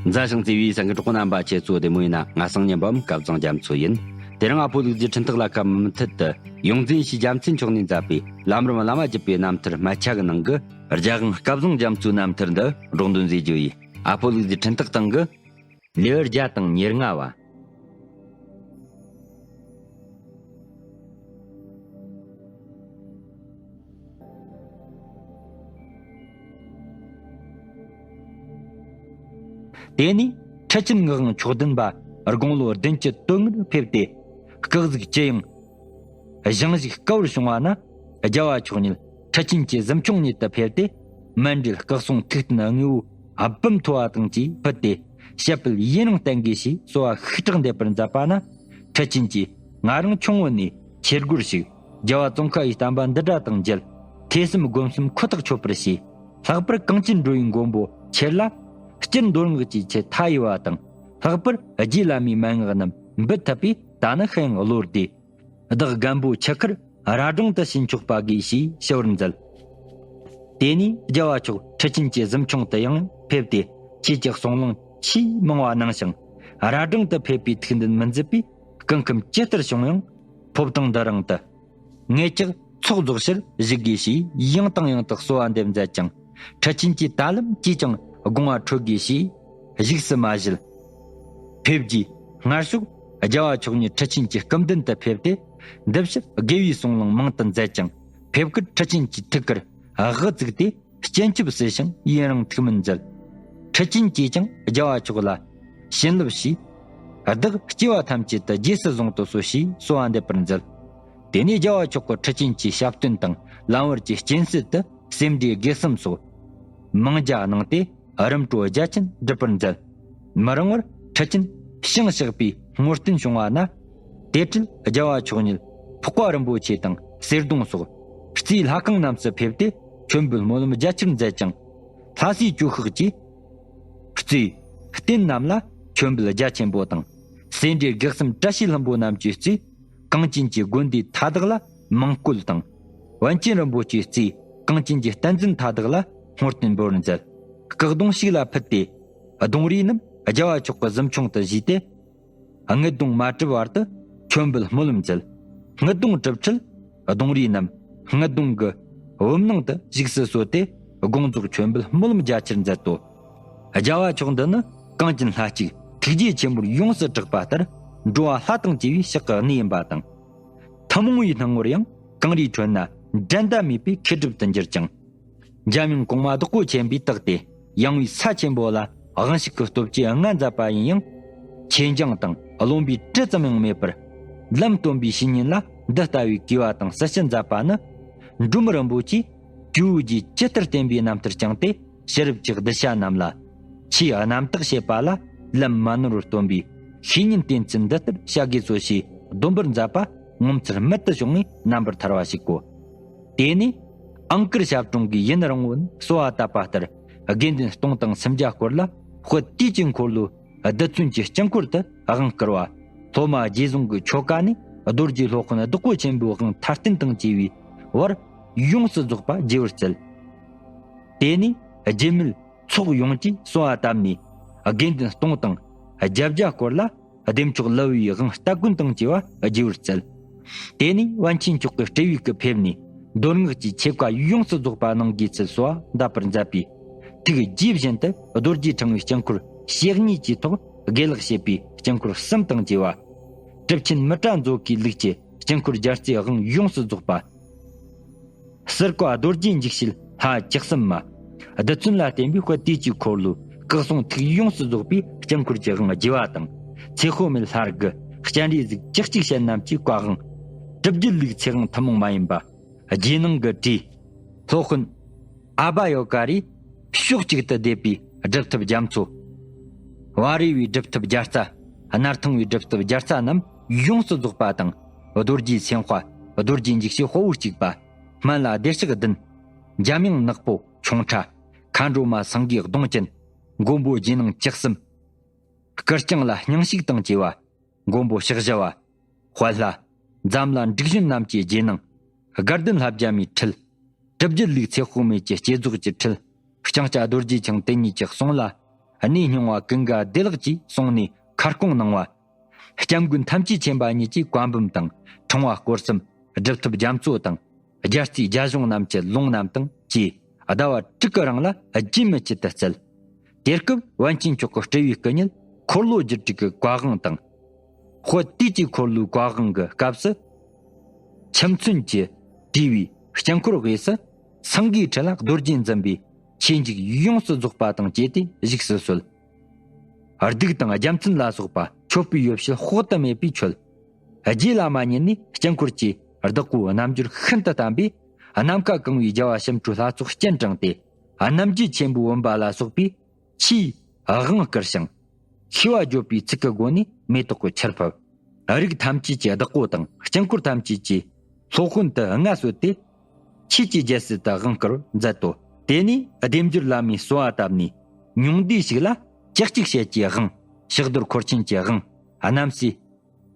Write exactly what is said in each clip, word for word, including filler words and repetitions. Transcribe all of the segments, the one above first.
མཛའ་ཞིང་བརྩེ་བའི་སེམས་ཀྱི་གྲོགས་པོ་རྣམ་པ། ཁྱེད་ཚོ་བདེ་མོ་ཡིན་ན། ང་སང་ཉིན་པའམ་སྐལ་བཟང་རྒྱ་མཚོ་ཡིན། དེ་རིང་ཨ་ཕོ་ལུག་རྫིའི་འཕྲིན་ཐག་ལ་ཁ་མུ་མཐུད་དུ་ཡོངས་འཛིན་ཡེ་ཤེས་རྒྱལ་མཚན་མཆོག་ནས་མཛད་པའི་ལམ་རིམ་བླ་མ་བརྒྱུད་པའི་རྣམ་ཐར་སྨད་ཆ་གི་ནང་གི་རྒྱལ་དབང་སྐལ་བཟང་རྒྱ་མཚོའི་རྣམ་ཐར་འདི་སྒྲོག་འདོན་མཛད་རྒྱུ་ཡིན། ཨ་ཕོ་ལུག་རྫིའི་འཕྲིན་ཐག་སྟེང་གི་ལེའུ་བརྒྱ་དང་ཉེར་ལྔ་བ། དེ་ནས་ཁྲི་ཆེན་ངག་དབང་མཆོག་ལྡན་པ་དགུང་ལོ་བདུན་ཅུ་དོན་ལྔར་ཕེབས་ཏེ། སྐུ་གཟུགས་ལྕི་ཡང་བཞེངས་བཞུགས་དཀའ་བར་བྱུང་བ་ན། རྒྱལ་བ་མཆོག་ཉིད་ཁྲི་ཆེན་གྱི་གཟིམ་ཆུང་ཉིད་དུ་ཕེབས་ཏེ། མཎྜལ་སྐུ་གསུང་ཐུགས་རྟེན་དངོས་པོ་སྦུབ་མཐོ་བ་དང་བཅས་ཕུལ་ཏེ། བཤད་པའི་ཡུན་རིང་བསྟན་དགོས་ཞེས་གསོལ་བ་ཤུགས་དྲག་འདེབས་པར་མཛད་པ་ན། ཁྲི་ཆེན་གྱིས་ང་རང་ཆུང་ངུ་ནས་ཆོས་སྒོར་ཞུགས། རྒྱལ་བ་ཙོང་ཁ་བའི་བསྟན་པ་འདི་འདྲ་དང་མཇལ། ཐོས་བསམ་སྒོམ་གསུམ་ཁོ་ཐག་ཆོད་པར་བྱས། ལྷག་པར་གངས་ཅན་འགྲོ་བའི་མགོན་པོ་ཁྱེད་ལ་སྤྱིར་མདོ་སྔགས་ཀྱི་ཆེད་མཐའ་ཡས་པ་དང་། ལྷག་པར་རྗེ་བླ་མའི་མན་ངག་རྣམས་འབུལ་ཐུབ་པས། ད་ནི་ཧ་ཡང་བློར་བདེ། བདག་རྒན་པོ་ཆུ་ཁར་རྭ་སྒྲེང་དུ་ཕྱིན་ཆོག་པ་དགོས་ཞེས་ཞུ་བར་མཛད། དེ་ནས་རྒྱལ་བ་མཆོག་ཁྲི་ཆེན་གྱི་གཟིམ་ཆུང་དུ་ཡང་ཕེབས་ཏེ། ཆོས་ཀྱི་གསུང་གླེང་ཆེས་མང་བ་གནང་ཞིང་། རྭ་སྒྲེང་དུ་ཕེབས་པའི་ཐུགས་འདུན་མི་མཛད་པས་སྐུ་ཁམས་ཇི་ལྟར་བྱུང་ཡང་། ཕོ་བྲང་འདི་རང་དུ་ངེད་ཅག་ཚོགས་རྫོགས་ཕྱིར་བཞུགས་དགོས་ཞེས་ཡང་དང་ཡང་དུ་གསོལ་བ་འདེབས་མཛད་ཅིང་། ཁྲི་ཆེན་གྱིས་ད་ལམ་ཅིས་ཀྱང་དགོངས་པ་འཕྲོད་དགོས་ཞེས་བཞུགས་སུ་མ་བཞུད། ཕེབས་རྗེས་སྔར་ཕྱོགས་རྒྱལ་བ་མཆོག་ཉིད་ཁྲི་ཆེན་གྱི་སྐུ་མདུན་དུ་ཕེབས་ཏེ། འདི་ཕྱིར་དགེ་བའི་གསུང་གླེང་མང་དུ་མཛད་ཅིང་། ཕེབས་སྐབས་ཁྲི་ཆེན་གྱི་ཐུགས་ཀར་དབུ་བཙུགས་ཏེ། སྤྱན་ཆབ་གསོལ་ཞིང་ཡུན་རིང་ཐུགས་སྨོན་མཛད། ཁྲི་ཆེན་གྱིས་ཀྱང་རྒྱལ་བ་མཆོག་ལ་བྱིན་རླབས་ཞུས། བདག་སྐྱེ་བ་ཐམས་ཅད་དུ་རྗེས་སུ་བཟུང་དུ་གསོལ་ཞེས་གསོལ་བ་འདེབས་པར་མཛད། དེ་ནས་རྒྱལ་བ་མཆོག་གིས་ཁྲི་ཆེན་གྱི་ཞབས་སྟོན་དང་ལམ་བར་གྱི་སྤྱན་གསོལ་དུ་སེ་འབྲས་དགེ་གསུམ་སོགས་མང་ཇ་གནང་སྟེ། རིམ་གྲོ་རྒྱ་ཆེན་སྒྲུབ་པར་མཛད། མི་རིང་བར་ཁྲི་ཆེན་ཞིང་གཤེགས་པའི་ངོར་སྟོན་བྱུང་བ་ན། དེ་འཕྲལ་རྒྱལ་བ་མཆོག་ཉིད་འཕགས་པ་རིན་པོ་ཆེ་དང་གསེར་གདུང་སོགས་རྩེའི་ལྷ་ཁང་རྣམས་སུ་ཕེབས་ཏེ། མཆོད་འབུལ་སྨོན་ལམ་རྒྱ་ཆེར་མཛད་ཅིང་། ལྷ་སའི་ཇོ་ཤཱཀ་གིས་རྩེའི་རྟེན་རྣམས་ལ་མཆོད་འབུལ་རྒྱ་ཆེན་པོ་དང་། སེ་འབྲས་དགེ་གསུམ་བཀྲ་ཤིས་ལྷུན་པོ་རྣམས་ཀྱིས་རྩེའི་གངས་ཅན་གྱི་དགོན་སྡེ་མཐའ་དག་ལ་མང་བཀོད་དང་། པཎ་ཆེན་རིན་པོ་ཆེས་རྩེའི་གངས་ཅན་གྱི་བསྟན་འཛིན་མཐའ་དག་ལ་ངོར་སྟོན་འབུལ་བར་མཛད། སྐུ་གདུང་ཞིག་ལ་ཕུལ་ཏེ། གདུང་རིས་རྣམས་རྒྱལ་བ་མཆོག་གི་གཟིམ་ཆུང་དུ་བཞུགས་ཏེ། དངུལ་གདུང་མ་གྲུབ་བར་དུ་མཆོད་འབུལ་སྨོན་ལམ་མཛད། དངུལ་གདུང་གྲུབ་འཕྲལ་གདུང་རིས་རྣམས་དངུལ་གདུང་གི་བུམ་ནང་དུ་བཞུགས་སུ་གསོལ་ཏེ། དགོངས་རྫོགས་མཆོད་འབུལ་སྨོན་ལམ་རྒྱ་ཆེར་མཛད་དོ། རྒྱལ་བ་མཆོག་འདི་ནི་གངས་ཅན་ལྷ་གཅིག་ཐུགས་རྗེ་ཆེན་པོར་ཡོངས་སུ་གྲགས་པ་ལྟར། འགྲོ་བ་ལྷ་དང་བཅས་པའི་ཕྱག་གི་གནས་ཡིན་པ་དང་། ཐུན་མོང་བའི་སྣང་ངོར་ཡང་གངས་རིའི་ཁྲོད་ན་འགྲན་ཟླ་མེད་པའི་མཁས་གྲུབ་ཏུ་འགྱུར་ཅིང་། འཇམ་དབྱངས་གོང་མ་བདག་པོ་ཆེན་པོས་བཏགས་ཏེ། ཡངས་པའི་ས་ཆེན་པོ་ལ་དབང་ཕྱུག་གི་སྟོབས་ཀྱིས་མངའ་མཛད་པ་ཡིན་ཡང་། ཆོས་འབྱུང་དང་རློམ་པའི་དྲི་ཙམ་ཡང་མེད་པར། ལམ་སྟོན་པའི་བཤེས་གཉེན་ལ་འདི་ལྟ་བུའི་གུས་པ་དང་སྲི་ཞུ་མཛད་པ་ནི། འབྲོམ་རིན་པོ་ཆེས་ཇོ་བོའི་རྗེས་ཇི་ལྟར་བསྟན་པའི་རྣམ་ཐར་བསྐྱངས་ཏེ། ཕྱི་རབས་ཀྱི་གདུལ་བྱ་རྣམས་ལ་ཆོས་རྣམ་དག་བཤད་པ་ལ་ལམ་མ་ནོར་བར་སྟོན་པའི་བཤེས་གཉེན་བསྟེན་ཚུལ་འདི་ལྟར་བྱ་དགོས་སོ་ཞེས་སྡོམ་པར་མཛད་པ་ངོ་མཚར་རྨད་དུ་བྱུང་བའི་རྣམ་པར་ཐར་བ་ཞིག་གོ། དེ་ནས་ཨང་ཀིར་ཞབས་དྲུང་གིས་ཡུན་རིང་བོར་གསོལ་བ་བཏབ་པ་ལྟར། དགེ་འདུན་སྟོང་དང་སུམ་བརྒྱ་སྐོར་ལ་དཔལ་དུས་ཀྱི་འཁོར་ལོའི་རྡུལ་ཚོན་གྱི་དཀྱིལ་འཁོར་དུ་དབང་བསྐུར་བ། སློབ་མ་རྗེ་བཟུང་གི་ཆོ་ག་ནས་རྡོ་རྗེ་སློབ་དཔོན་བདག་པོ་ཆེན་པོའི་དབང་མཐའ་རྟེན་དང་བཅས་པའི་བར་ཡོངས་སུ་རྫོགས་པ་བརྗེ་བར་བསྩལ། དེ་ནས་རྗེ་མེད་ཚོགས་ཡོངས་ཀྱིས་གསོལ་བ་བཏབ་ནས། དགེ་འདུན་སྟོང་དང་བརྒྱད་བརྒྱ་སྐོར་ལ་བདེ་མཆོག་ལུ་བའི་དབང་སྟ་གོན་དང་བཅས་པ་བརྗེ་བར་བསྩལ། དེ་ནས་པཎ་ཆེན་མཆོག་གི་སྤྲུལ་བའི་སྐུ་ཕེབས་ནས། མདོ་སྔགས་ཀྱི་ཆོ་ག་ཡོངས་སུ་རྫོགས་པ་གནང་དགོས་ཚུལ་གསོལ་བ་འདེབས་པར་མཛད་པས། ཐུགས་དགྱེས་བཞིན་དུ་རྡོ་རྗེ་ཕྲེང་བའི་དཀྱིལ་འཁོར་ཞལ་གཉིས་ཀྱི་ཐོག་དགེ་ལེགས་བྱེད་པའི་དཀྱིལ་འཁོར་གསུམ་དང་བཅས་པ། གྲུབ་ཆེན་མི་ཏྲ་མཛོ་ཀིའི་ལུགས་ཀྱི་དཀྱིལ་འཁོར་སྦྱར་རྩིའི་དབང་ཡོངས་སུ་རྫོགས་པ། གསེར་ཀ་རྡོ་རྗེ་འཇིགས་བྱེད་ལྷ་བཅུ་གསུམ་མ། རྡུལ་ཚོན་ལ་བརྟེན་པའི་དཔལ་དུས་ཀྱི་འཁོར་ལོའི་སྐུ་གསུང་ཐུགས་ཡོངས་སུ་རྫོགས་པའི་དཀྱིལ་འཁོར་གྱི་དབང་རྒྱས་པ་དང་། ཚེ་དཔག་མེད་ལྷ་དགུ་སྤྱན་རས་གཟིགས་བཅུ་གཅིག་ཞལ་རྣམས་ཀྱི་བཀའ་དབང་། གྲུབ་བརྒྱུད་ལུགས་ཚེ་དབང་ཐུན་མོང་མ་ཡིན་པ། རྗེས་གནང་གི་གྲས། སློབ་དཔོན་ཨ་བྷ་ཡོ་ག་རའི་ཕྱོགས་གཅིག་ཏུ་བསྡེབས་པའི་སྒྲུབ་ཐབས་རྒྱ་མཚོ། བ་རི་བའི་སྒྲུབ་ཐབས་བརྒྱ་རྩ། སྣར་ཐང་བའི་སྒྲུབ་ཐབས་བརྒྱ་རྩ་རྣམས་ཡོངས་སུ་རྫོགས་པ་དང་། རྡོ་རྗེ་སེམས་དཔའ། རྡོ་རྗེ་འཇིགས་བྱེད་དཔའ་བོ་གཅིག་པ། སྨན་བླ་བདེ་གཤེགས་བདུན། འཇམ་དབྱངས་ནག་པོ་ཁྱུང་ཁྲ། མཁའ་འགྲོ་མ་སེང་གེ་གདོང་ཅན། མགོན་པོ་རྗེས་གནང་བཅུ་གསུམ། སྐུ་རྐྱང་ལ་སྙིང་ཞུགས་དང་བཅས་པ། མགོན་པོ་ཕྱག་བཞི་བ། དཔལ་ལྷ། འཛམ་ལྷ་འབྲུག་བཞོན་རྣམས་ཀྱི་རྗེས་གནང་། དགའ་ལྡན་ལྷ་བརྒྱ་མའི་ཁྲིད། གྲུབ་བརྒྱུད་ལུགས་ཚེ་དཔག་མེད་ཀྱི་བསྐྱེད་རྫོགས་ཀྱི་ཁྲིད། ལྕང་སྐྱ་རྡོ་རྗེ་འཆང་དེ་ཉིད་ཀྱི་གསུང་ལ། གནས་རྙིང་བ་ཀུན་དགའ་བདེ་ལེགས་ཀྱིས་གསུངས་ནས་ཁ་སྐོང་གནང་བ། སྐྱབས་མགོན་ཐམས་ཅད་མཁྱེན་པ་ཉིད་ཀྱིས་བཀའ་འབུམ་དང་ཕྲེང་བ་སྐོར་གསུམ་སྒྲུབ་ཐབས་རྒྱ་མཚོ་དང་རྒྱལ་རྩིས་རྒྱ་གཞུང་རྣམས་ཀྱི་ལུང་རྣམས་དང་བཅས་ཟླ་བ་དྲུག་གི་རིང་ལ་རྒྱུན་མི་ཆད་དུ་བསྩལ། དེ་སྐབས་པཎ་ཆེན་མཆོག་གི་སྤྲུལ་བའི་སྐུ་ཉིད་འཁོར་ལོ་སྒྱུར་དྲུག་གི་བཀའ་དབང་དང་། དཔལ་དུས་ཀྱི་འཁོར་ལོའི་བཀའ་དབང་གི་སྐབས་སུ། ཁྱིམ་མཚོན་གྱིས་བྲིས་པའི་དཀྱིལ་འཁོར་དབུས་སུ་སེང་གེའི་ཁྲི་ལ་རྡོ་རྗེ་འཛིན་པའི་ཆོས་འཇུག་ཡོངས་སུ་རྫོགས་པ་དང་བཅས་ཏེ་བཞུགས་སུ་གསོལ། གདུགས་དང་རྒྱལ་མཚན་ལ་སོགས་པ་མཆོད་པའི་ཡོ་བྱད་དཔག་ཏུ་མེད་པས་མཆོད། རྗེ་བླ་མ་ཉིད་ནས་དཀྱིལ་འཁོར་གྱི་བདག་པོའི་རྣམ་འགྱུར་ཤིན་ཏུ་བརྟན་པས། ནམ་མཁའ་གང་བའི་རྒྱལ་བ་ཞིང་འཁྲུགས་ལྷ་ཚོགས་སྤྱན་དྲངས་ཏེ། རྣམ་བརྒྱུད་ཆེན་པོའི་བུམ་པ་ལ་སོགས་པས་ཆེས་དབང་བསྐུར་ཞིང་། མཁས་པ་བརྗོད་པའི་ཚིག་གི་སྒོ་ནས་མེ་ཏོག་གི་ཆར་ཕབ། རིགས་ཐམས་ཅད་ཀྱི་བདག་པོ་དང་དཀྱིལ་འཁོར་ཐམས་ཅད་ཀྱི་སློབ་དཔོན་དུ་མངའ་གསོལ་ཏེ། ཆོས་ཀྱི་རྒྱལ་སྲིད་དུ་དབང་བསྐུར་མཛད་དོ། དེ་ནས་སྡེབ་སྦྱོར་བླ་མའི་གསོལ་བ་བཏབ་ནས། ཉུང་བསྡུས་ཤིག་ལ་ལྕགས་ཀྱུ་ཤེལ་གྱི་དབང་། ཕྱག་རྡོར་འཁོར་ཆེན་གྱི་དབང་། རྣམ་སྲས་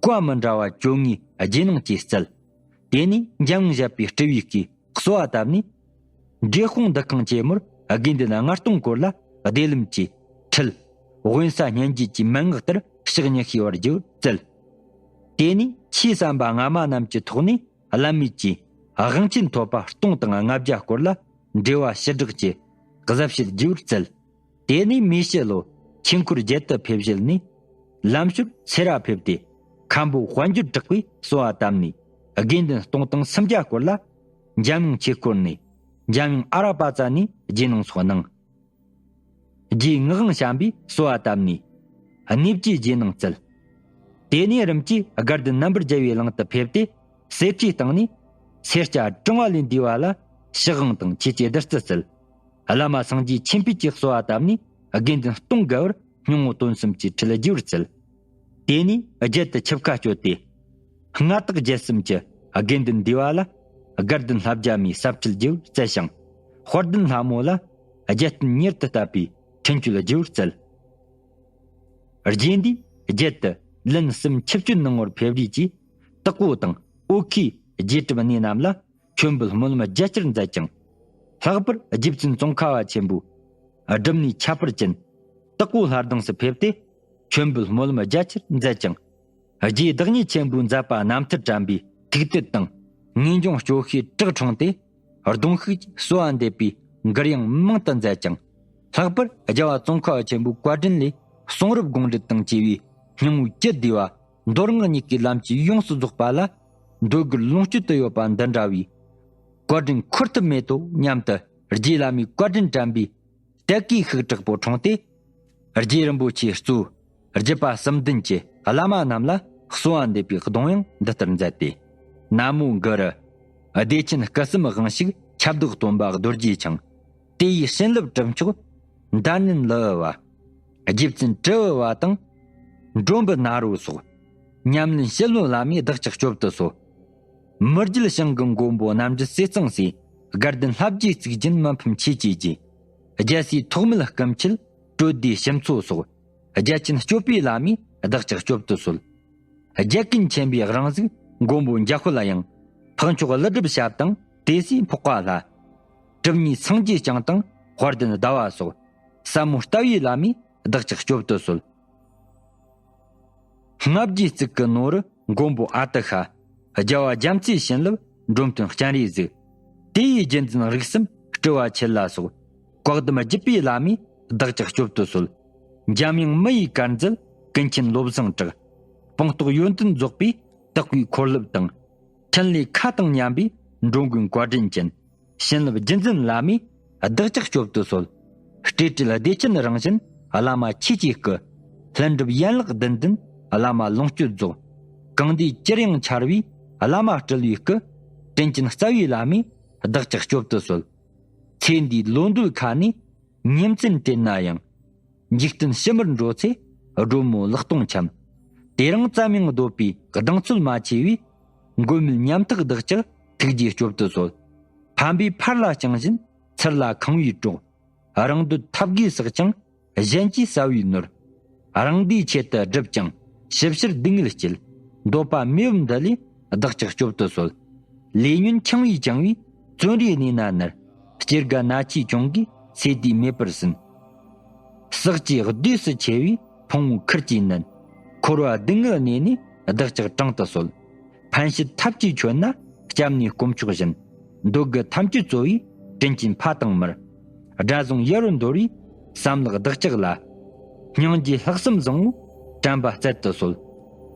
བཀའ་མི་འདྲ་བ་བཅོ་ལྔའི་རྗེས་གནང་བཅས་བསྩལ། དེ་ནས་འཇམ་དབྱངས་བཞད་པའི་སྤྲུལ་བའི་སྐུའི་གསོལ་བ་བཏབ་ནས། འབྲས་སྤུངས་འདུ་ཁང་ཆེན་མོར་དགེ་འདུན་ལྔ་སྟོང་སྐོར་ལ་བདེ་ལེགས་ཀྱི་ཁྲིད། དབེན་ས་སྙན་བརྒྱུད་ཀྱི་མན་ངག་ལྟར་ཕྱག་གཉིས་ཤེས་པར་བགྱིའོ་སྩལ། དེ་ནས་ཆོས་བསམ་པ་སྔ་མ་རྣམས་ཀྱི་ཐོག་ནས་བླ་མེད་ཀྱི་དབང་ཆེན་ཐོབ་པ་སྟོང་དང་ལྔ་བརྒྱ་སྐོར་ལ་འགྲེལ་བ་ཞི་དྲག་གི་ཟབ་བཤད་བགྱིའོ་སྩལ། དེ་ནས་མི་ཕྱི་ལོ་ཆོས་འཁོར་བརྒྱད་དུ་ཕེབས་བཞེད་ནས། ལམ་ཞོར་སེ་ར་ཕེབས་ཏེ། མཁན་པོ་དཔལ་འབྱོར་གྲགས་པའི་གསོལ་བ་བཏབ་ནས། དགེ་འདུན་སྟོང་དང་སུམ་བརྒྱ་སྐོར་ལ། འཇམ་དབྱངས་ཆོས་སྐོར་ནས། འཇམ་དབྱངས་ཨ་ར་པ་ཙ་ནས་རྗེས་གནང་སོགས་གནང་། རྗེ་ངག་དབང་བྱམས་པས་གསོལ་བ་བཏབ་ནས། གནས་བཅུའི་རྗེས་གནང་བསྩལ། དེ་ནས་རིམ་གྱིས་དགའ་ལྡན་རྣམ་པར་རྒྱལ་བའི་གླིང་དུ་ཕེབས་ཏེ། སེར་སྐྱའི་སྟེང་ནས་སེར་སྐྱ་གྲེང་བ་ལས་འདས་པ་ལ་ཕྱག་དབང་དང་ཆོས་ཀྱི་བདུད་རྩི་སྩལ། བླ་མ་སངས་རྒྱས་ཆོས་འཕེལ་གྱིས་གསོལ་བ་བཏབ་ནས་དགེ་འདུན་སྟོང་བརྒལ་བར་སྙིང་པོ་དོན་གསུམ་གྱི་ཁྲིད་བརྗེ་བར་བསྩལ། དེ་ནས་རྒྱལ་དུ་ཆིབས་ཁ་གཅོད་དེ། མངའ་བདག་རྒྱལ་གསུམ་གྱི་དགེ་འདུན་འདུས་པ་ལ་དགའ་ལྡན་ལྷ་བརྒྱ་མའི་ཟབ་ཁྲིད་བརྗེ་བར་བསྩལ་ཞིང་། དཔལ་ལྡན་ལྷ་མོ་ལ་རྒྱལ་བསྟན་གཉེར་དུ་བསྟབས་པའི་འཕྲིན་བཅོལ་བརྗེ་བར་བསྩལ། རྗེ་འདིས་རྒྱལ་དུ་ལན་གསུམ་ཆིབས་བསྐྱོད་གནང་བར་ཕེབས་རིས་ཀྱི་དྭགས་པོ་དང་ཨོ་ཁའི་རྗེ་གྲུབ་གནས་རྣམས་ལ་མཆོད་འབུལ་སྨོན་ལམ་རྒྱ་ཆེར་མཛད་ཅིང་། ལྷག་པར་རྗེ་བཙུན་ཙོང་ཁ་པ་ཆེན་པོའི་སྒྲུབ་གནས་ཁྱད་པར་ཅན་དྭགས་པོ་ལྷ་གདང་སུ་ཕེབས་ཏེ། མཆོད་འབུལ་སྨོན་ལམ་རྒྱ་ཆེར་མཛད་ཅིང་། རྗེ་བདག་ཉིད་ཆེན་པོའི་མཛད་པ་རྣམ་ཐར་དྲན་པའི་ཐུགས་དད་དང་ངེས་འབྱུང་སྐྱོ་ཤས་བྲག་འཕྲོངས་ཏེ། གདུང་ཤུགས་ཀྱིས་གསོལ་བ་འདེབས་པའི་མགུར་དབྱངས་མང་དུ་མཛད་ཅིང་། ལྷག་པར་རྒྱལ་བ་ཙོང་ཁ་པ་ཆེན་པོའི་བཀའ་དྲིན་ལས་གསུང་རབ་དགོངས་འགྲེལ་དང་བཅས་པའི་སྙིང་པོའི་བཅུད་བསྡུས་པ་མདོ་སྔགས་གཉིས་ཀྱི་ལམ་གྱི་ཡོངས་སུ་རྫོགས་པ་ལ་འགྲོ་དགར་ལོངས་སྤྱོད་དུ་ཡོད་པ་འདི་འདྲ་བའི་བཀའ་དྲིན་འཁོར་ཐབས་མེད་དོ་སྙམ་དུ། རྗེ་བླ་མའི་བཀའ་དྲིན་དྲན་པའི་དད་གུས་ཤུགས་དྲག་པོ་འཁྲུངས་ཏེ། རྗེ་རིན་པོ་ཆེ་གཙོས་རྒྱུད་པ་གསུམ་ལྡན་གྱི་བླ་མ་རྣམས་ལ་གསོལ་བ་འདེབས་པའི་གདུང་དབྱངས་འདི་ལྟར་མཛད་དེ། ན་མོ་གུ་རུ། བདེ་ཆེན་སྐུ་གསུམ་དབང་ཕྱུག་ཁྱབ་བདག་སྟོན་པ་རྡོ་རྗེ་འཆང་། དེ་ཡི་བྱིན་རླབས་གྲུབ་མཆོག་མདའ་ནན་ལུ་ཨུ་བ། རྗེ་བཙུན་དྲི་ཨུ་བ་དང་། མགྲོན་བུ་ནཱ་རོ་སོགས། ཉམས་ལེན་བྱེད་ལོ་བླ་མའི་བདག་ཅག་སྐྱོབ་ཏུ་གསོལ། མི་རྒྱུད་ཞིང་གི་མགོན་པོ་རྣམ་འདྲེན་ཟས་གཙང་སྲས། དགའ་ལྡན་ལྷ་བརྒྱའི་གཙུག་རྒྱན་མི་ཕམ་ཆོས་ཀྱི་རྗེ། རྒྱལ་སྲས་ཐོགས་མེད་སྐུ་མཆེད་སྤྲོ་བདེ་ཞིམ་མཚོ་སོགས། རྒྱལ་ཆེན་སྐྱོབ་པའི་བླ་མའི་བདག་ཅག་སྐྱོབ་ཏུ་གསོལ། རྒྱལ་ཀུན་མཁྱེན་པའི་རང་གཟུགས་མགོན་པོ་འཇམ་དཔལ་དབྱངས། འཕགས་མཆོག་ཀླུ་སྒྲུབ་ཞབས་དང་དེ་སྲས་འཕགས་པ་ལྷ། གྲུབ་བརྙེས་སངས་རྒྱས་བསྐྱངས་དང་དཔལ་ལྡན་ཟླ་བ་སོགས། ཟབ་མོ་ལྟ་བའི་བླ་མའི་བདག་ཅག་སྐྱོབ་ཏུ་གསོལ། ལྔ་བརྒྱའི་གཙུག་གི་ནོར་བུ་མགོན་པོ་ཨ་ཏི་ཤ། རྒྱལ་བ་རྒྱ་མཚོའི་བྱིན་རླབས་འབྲོམ་སྟོན་སྤྱན་རས་གཟིགས། དེ་ཡི་རྒྱུད་འཛིན་རིགས་གསུམ་སྤྲུལ་བ་ཆེ་ལ་སོགས། བཀའ་གདམས་བརྒྱུད་པའི་བླ་མའི་བདག་ཅག་སྐྱོབ་ཏུ་གསོལ། འཇམ་དབྱངས་མི་ཡི་དཀར་མཛད་ཀུན་མཁྱེན་བློ་བཟང་གྲགས། སྤངས་རྟོགས་ཡོན་ཏན་རྫོགས་པའི་དག་པའི་འཁོར་ལོ་དང་། ཕྲིན་ལས་མཁའ་དང་མཉམ་པའི་འགྲོ་མགོན་བཀའ་དྲིན་ཅན། བྱིན་རླབས་རྒྱུད་འཛིན་བླ་མའི་བདག་ཅག་སྐྱོབ་ཏུ་གསོལ། སྤྲོས་བྲལ་བདེ་ཆེན་རང་བཞིན་བླ་མ་ཆོས་ཀྱི་སྐུ། ལྷུན་གྲུབ་ཡན་ལག་བདུན་ལྡན་བླ་མ་ལོངས་སྤྱོད་རྫོགས། གང་འདུལ་ཅིར་ཡང་འཆར་བའི་བླ་མ་སྤྲུལ་བའི་སྐུ། དྲིན་ཅན་རྩ་བའི་བླ་མའི་བདག་ཅག་སྐྱོབ་ཏུ་གསོལ། ཚེ་འདིའི་ལོ་འདོད་ཁ་ནས་ཉིན་མཚན་དྲན་ན་ཡང་། འཇིག་རྟེན་ཕྱི་མར་འགྲོ་ཚེ་སྒྲོལ་མོ་ལག་སྟོང་འཆམ། དེ་རིང་ཙམ་ཡང་འདོད་པའི་གདེང་ཚོད་མ་ཆེ་བས། མགོན་མེད་ཉམ་ཐག་བདག་ཅག་ཐུགས་རྗེས་སྐྱོབ་ཏུ་གསོལ། ཕན་པའི་ཕར་ལ་བསྐྱངས་བཞིན་ཚུར་ལ་ཁེངས་པའི་གྲོགས། རང་འདོད་ཐབས་གིས་བསགས་ཀྱང་གཞན་གྱིས་ཟ་བའི་ནོར། རང་བདེའི་ཆེད་དུ་བསྒྲུབས་ཀྱང་ཞིབ་བཤེར་སྡུག་བསྔལ་སྐྱེད། འདོད་པ་མེད་པ་འདི་ལས་བདག་ཅག་སྐྱོབ་ཏུ་གསོལ། ལས་ཉོན་འཆིང་བས་བཅིངས་པའི་བཙོན་རའི་གནས་ན་ནར། སྐྱེ་རྒ་ན་འཆིའི་གྱོང་གིས་ཚེ་འདིས་མེད་པར་ཟིན། ཟག་བཅས་བདུད་སུ་ཆེ་བའི་ཕུང་པོ་ཁུར་གྱིས་ནོན། འཁོར་བ་སྡུག་བསྔལ་གནས་ནས་བདག་ཅག་དྲང་དུ་གསོལ། ཕན་བྱེད་ཐབས་ཀྱིས་མཆོད་ན་སྐྱབས་གནས་དཀོན་མཆོག་བཞིན། འདོད་དགུ་ཐམས་ཅད་གཙོ་བོའི་དྲིན་ཅན་ཕ་དང་མར། དགྲ་བཟུང་ཡ་རུ་འདོར་བའི་བསམ་ལག་བདག་ཅག་ལ། སྙིང་རྗེ་ལྷག་བསམ་བཟང་བོ་དྲན་པ་སྩལ་དུ་གསོལ།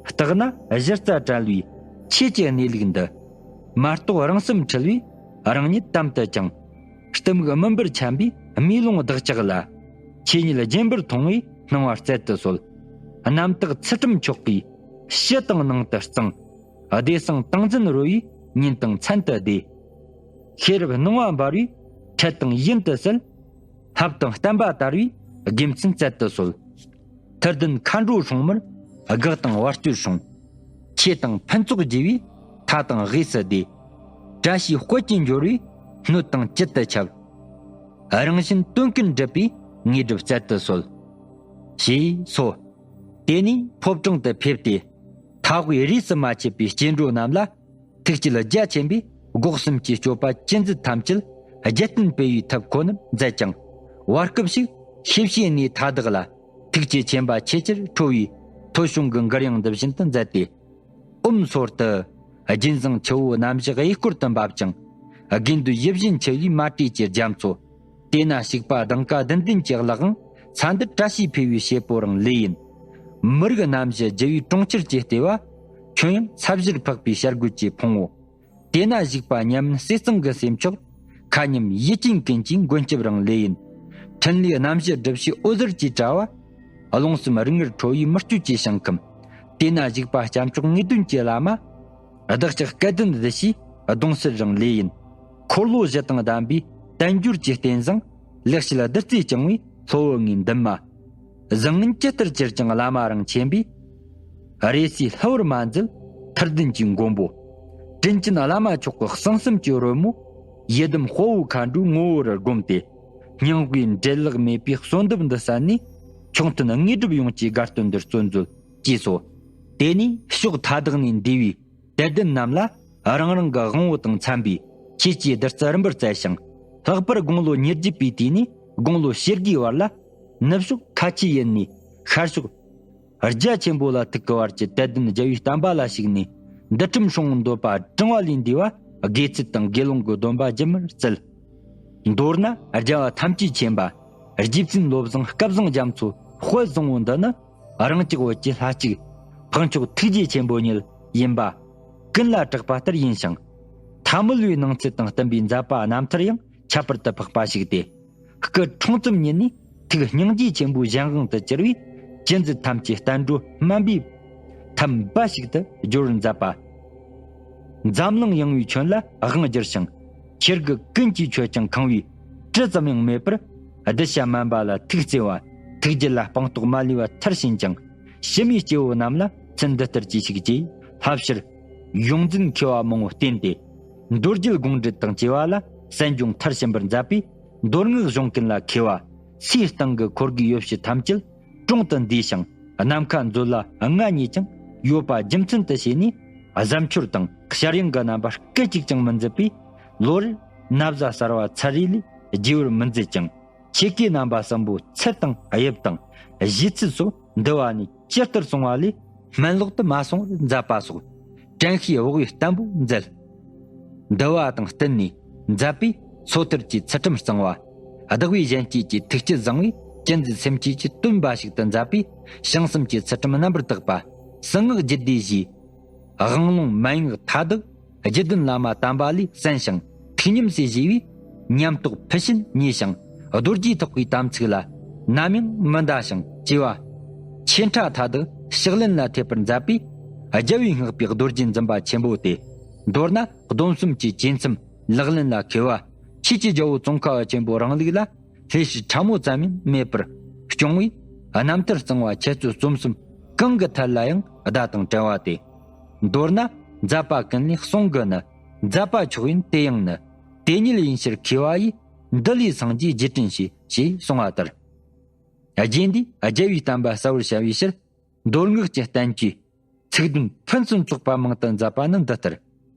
བརྟགས་ན་གཞི་རྩ་བྲལ་བའི་ཆོས་ཀྱི་གནས་ལུགས་འདི། མ་རྟོགས་རང་སེམས་འཁྲུལ་བའི་རང་ཉིད་དམ་དུ་བཅངས། གཏི་མུག་མུན་པར་འཁྱམས་པའི་མིའི་ལོང་བདག་ཅག་ལ། ཆོས་ཉིད་རྗེན་པར་མཐོང་བའི་སྣང་བ་སྩལ་དུ་གསོལ། རྣམ་དག་ཚུལ་ཁྲིམས་མཆོག་གི་ཕྱི་དང་ནང་དུ་གཙང་། བདེ་གསང་ཏིང་འཛིན་རོལ་བའི་ཉིན་དང་མཚན་དུ་བདེ། ཤེས་རབ་སྣང་བ་འབར་བའི་འཕྲལ་དང་ཡུན་དུ་གསལ། ལྷ་དང་བསྟན་པ་དར་བའི་དགེ་མཚན་སྩལ་དུ་གསོལ། ཐུར་ལྡན་མཁའ་འགྲོ་སྲུང་མར་དགག་དང་བར་གཅོད་སྲུང་། ཆོས་དང་ཕུན་ཚོགས་རྒྱས་པའི་མཐའ་དང་དབུས་སུ་བདེ། བཀྲ་ཤིས་དཔལ་གྱི་འབྱོར་བའི་སྣོད་དང་བཅུད་དུ་ཁྱབ། རང་བཞིན་དོན་ཀུན་འགྲུབ་པའི་དངོས་གྲུབ་སྩལ་དུ་གསོལ། ཞེས་སོ། དེ་ནས་ཕོ་བྲང་དུ་ཕེབས་ཏེ། མཐའ་དབུས་རིས་སུ་མ་ཆད་པའི་སྐྱེ་འགྲོ་རྣམས་ལ། ཐུགས་བསྐྱེད་རྒྱ་ཆེན་པོས་སྒོ་གསུམ་གྱི་སྤྱོད་པ་ཅི་མཛད་ཐམས་ཅད་རྒྱལ་བསྟན་སྤེལ་བའི་ཐབས་ཁོ་ནར་མཛད་ཅིང་། བར་སྐབས་ཤིག་ཤེས་བྱའི་གནས་མཐའ་དག་ལ་ཐུགས་རྗེ་ཆེན་པོ་ཆེས་ཆེར་ཁྲོ་བའི་ཐོ་གཞུང་གི་མགུར་དབྱངས་འདི་བཞིན་དུ་མཛད་དེ། ཨོཾ་སོར་དུ། རྒྱུན་བཟང་ཆུ་བོ་རྣམ་བཞི་གཡས་སྐོར་དུ་འབབ་ཅིང་། དགེ་འདུན་ཡིད་བཞིན་ཆུ་ཡི་མ་དྲོས་ཀྱི་རྒྱ་མཚོ། དེ་ན་ཞུགས་པ་གདེངས་ཀ་ལྡན་ལྡན་གྱི་ལྷ་དབང་ཚ་འདིར་བཀྲ་ཤིས་འཕེལ་བའི་བྱེད་པོ་རང་ལས་ཡིན། མི་རིགས་རྣམ་བཞི་རྒྱུ་བའི་གྲོང་ཁྱེར་གྱི་ལྟེ་བ། ཁྱོན་ཡང་ས་གཞིར་འཕགས་པའི་བྱ་རྒོད་ཀྱི་ཕུང་པོ། དེ་ན་ཞུགས་པ་མཉམ་མེད་ཟས་གཙང་གི་སེམས་མཆོག། མཁའ་མཉམ་ཡུལ་ཅན་ཀུན་གྱི་མགོན་སྐྱབས་རང་ལས་ཡིན། འཕྲིན་ལས་རྣམ་བཞི་སྒྲུབ་བྱེད་འོད་ཟེར་གྱི་དྲ་བ། རླུང་གསུམ་རིགས་ལྔར་ཁྲོ་བའི་མི་བསྐྱོད་ཀྱི་ཞིང་ཁམས། དེ་ན་ཞུགས་པ་སྐྱབས་མཆོག་དངོས་དོན་གྱི་བླ་མ། བདག་ཅག་སྐལ་ལྡན་བདུད་བཞིའི་གདུང་སྲས་རང་ལས་ཡིན། འཁོར་ལོ་བཞི་དང་ལྡན་པའི་དལ་འབྱོར་གྱི་རྟེན་བཟང་། ལེགས་བཤད་བདུད་རྩིས་བསྐྱངས་པའི་སློབ་བུ་ངའི་འདུན་མ། བཟང་ངན་ཇི་ལྟར་གྱུར་ཀྱང་བླ་མ་རང་ཆེན་པོས། རེ་སའི་ལྷ་བར་མ་འཛུལ་ཐུར་ལྡན་གྱི་མགོན་པོ། དྲིན་ཅན་བླ་མ་མཆོག་གི་གསང་གསུམ་གྱི་རོལ་མོ། ཡི་དམ་དཔའ་བོ་མཁའ་འགྲོའི་ངོ་བོར་བསྒོམས་ཏེ། སྙིང་དབུས་འབྲེལ་ལག་མེད་པའི་གསོལ་འདེབས་འདི་གསན་ནས། མཆོག་ཐུན་དངོས་གྲུབ་ཡོངས་ཀྱི་དགའ་སྟོན་འདིར་བརྩོན་མཛོད། ཅེས་སོ། དེ་ནས་ཕྱོགས་མཐའ་དག་ནས་འདུས་པའི་དད་ལྡན་རྣམས་ལ་རང་རང་གི་དབང་པོ་དང་འཚམ་པའི་ཆོས་ཀྱི་བདུད་རྩི་རིམ་པར་སྩལ་ཞིང་། ལྷག་པར་དགུང་ལོ་ཉེར་བརྒྱད་པའི་དུས་ནས་དགུང་ལོ་བཞི་བརྒྱའི་བར་ལ་ནུབ་ཕྱོགས་ཁ་ཆེ་ཡུལ་ནས་ཤར་ཕྱོགས་རྒྱ་ཆེན་པོ་ལ་ཐུག་གི་བར་གྱི་དད་ལྡན་རྒྱལ་བའི་བསྟན་པ་ལ་ཞུགས་ནས། འདུལ་ཁྲིམས་སྲུང་བར་འདོད་པ་དྲང་བ་ལས་འདས་པ་དགེ་ཚུལ་དང་དགེ་སློང་གི་སྡོམ་པ་རྒྱུན་མར་བསྩལ། མདོར་ན་རྒྱལ་བ་ཐམས་ཅད་མཁྱེན་པ། རྗེ་བཙུན་བློ་བཟང་སྐལ་བཟང་རྒྱ་མཚོ་དཔལ་བཟང་པོ་འདི་ནི། རང་ཅག་བོད་ཀྱི་ལྷ་གཅིག་དཔལ་མཆོག་ཐུགས་རྗེ་ཆེན་པོ་ཉིད་ཡིན་པ། ཀུན་ལ་གྲགས་པ་ལྟར་ཡིན་ཞིང་། ཐ་མལ་པའི་སྣང་ཚུལ་དང་བསྟུན་པའི་མཛད་པ་རྣམ་ཐར་ཡང་ཁྱད་པར་དུ་འཕགས་པ་ཞིག་སྟེ། སྐུ་འཁྲུངས་ཙམ་ཉིད་ནས་ཐུགས་སྙིང་རྗེ་ཆེན་པོའི་གཞན་དབང་དུ་གྱུར་པས། ཅི་མཛད་ཐམས་ཅད་བསྟན་འགྲོའི་སྨན་པའི་ཐབས་འབའ་ཞིག་ཏུ་སྦྱོར་བར་མཛད་པ། འཛམ་གླིང་ཡངས་པའི་ཁྱོན་ལ་དབང་བསྒྱུར་ཞིང་། ཆོས་སྐུ་ཀུན་གྱིས་མཆོད་ཅིང་གང་བའི་དྲི་ཙམ་ཡང་མེད་པར། གདུལ་བྱ་དམན་པ་ལ་ཐུགས་བརྩེ་བ། ཐུགས་རྒྱུད་ལ་སྤངས་རྟོགས་མ་ལུས་པ་མཐར་ཕྱིན་ཅིང་། ཕྱི་མའི་སྐྱེ་བོ་རྣམས་ལ་ཚུལ་འདི་ལྟར་གྱིས་ཤིག་ཅེས་བསླབ་ཕྱིར་ཡོངས་འཛིན་མཁས་པ་མང་པོས་བསྟེན་ཏེ། མདོ་རྒྱུད་དགོངས་འགྲེལ་དང་བཅས་པ་ལ་གསན་སྦྱོང་མཐར་ཕྱིན་པར་མཛད་པས། མདོ་སྔགས་གཞུང་ཀུན་ལ་མཁས་པ། སའི་སྟེང་གི་འཁོར་གྱི་ཡོ་བྱད་ཐམས་ཅད་དྲུང་དུ་འདུས་ཤིང་། ནམ་མཁའ་མཛོད་ལ་མངའ་བརྙེས་ཀྱང་། ཡོད་པ་རྒྱུ་མཚན་དུ་བྱས་ནས། གཟབ་མཆོར་དང་ཞར་ཡང་གི་རྣམ་པ་སྐད་ཅིག་ཀྱང་མི་མཛད་པས། ལོ་རེར་ན་བཟའ་གསར་བ་ཚར་རེ་ལས་རྒྱས་པར་མི་མཛད་ཅིང་། ཆོས་སྐད་རྣམ་པ་གསུམ་པོ་ཚུལ་དང་དབྱིབས་དང་བཞེད་ཚུལ་སོགས་འདུལ་བ་ནས་ཇི་ལྟར་གསུངས་པ་ལས་སྨིན་ལོག་ཏུ་མ་སོང་བར་མཛད་པ་སོགས། དྲན་ཤེས་བག་ཡོད་བརྟན་པོ་མཛད། འདུལ་བ་དང་བསྟུན་ནས་མཛད་པས། སོ་ཐར་གྱི་ཚུལ་ཁྲིམས་གཙང་བ། བདག་པོའི་གཞན་གཅེས་ཀྱི་ཐུགས་བསྐྱེད་བཟང་བས། ཅི་མཛད་སེམས་བསྐྱེད་ཀྱི་སྟོན་པ་ཞིག་ཏུ་མཛད་པས། བྱང་སེམས་ཀྱི་ཚུལ་ཁྲིམས་རྣམ་པར་དག་པ། གསང་སྔགས་རྒྱུད་སྡེ་བཞིའི་དབང་ལུང་མན་ངག་མཐའ་དག་རྒྱུད་ལྡན་བླ་མ་དམ་པ་ལས་གསན་ཞིང་ཐུགས་ཉམས་སུ་བཞེས་པས། ཉམས་རྟོགས་ཕུལ་ཕྱིན་ཉེ་ཞིང་རྡོ་རྗེ་ཐོག་གི་དམ་ཚིག་ལ་ནམ་ཡང་མི་འདའ་ཞིང་བཅས་པ། ཆོས་ཁྲ་མཐའ་དག་ཕྱག་ལེན་ལ་ཐེབས་པར་མཛད་པས། རྒྱལ་བའི་བསྔགས་པའི་རྡོ་རྗེ་འཛིན་པ་ཆེན་པོ་སྟེ། མདོར་ན་སྡོམ་གསུམ་གྱི་བཅས་མཚམས་ལག་ལེན་ལ་མཁས་པ། ཆོས་ཀྱི་རྒྱལ་པོ་ཙོང་ཁ་པ་ཆེན་པོའི་རིང་ལུགས་ལ། ལྷོད་ཕྱིར་ཕྲ་མོ་ཙམ་ཡང་མེད་པར་སྐྱོང་བའི་རྣམ་ཐར་གཙང་བ་འཆད་རྩོད་རྩོམ་གསུམ་གང་གི་ཐད་ལ་ཡང་བརྡ་དང་བྲལ་བ་སྟེ། མདོར་ན་མཛད་པ་ཀུན་ལས་གསུང་གི་ནི། མཛད་པ་མཆོག་ཡིན་དེ་ཡང་ནི། དེ་ཉིད་ཡིན་ཕྱིར་མཁས་པ་ཡིས། འདི་ལས་སངས་རྒྱས་རྗེས་དྲན་བྱོས། ཞེས་གསུངས་པ་ལྟར། རྗེ་འདིས་རྒྱལ་བའི་བསྟན་པ་གསལ་བར་བྱ་བའི་ཕྱིར། མདོ་སྔགས་ཀྱི་བསྟན་བཅོས་ཚིག་དོན་ཕུན་སུམ་ཚོགས་པ་མང་དུ་མཛད་པ་ནི་འདི་ལྟར།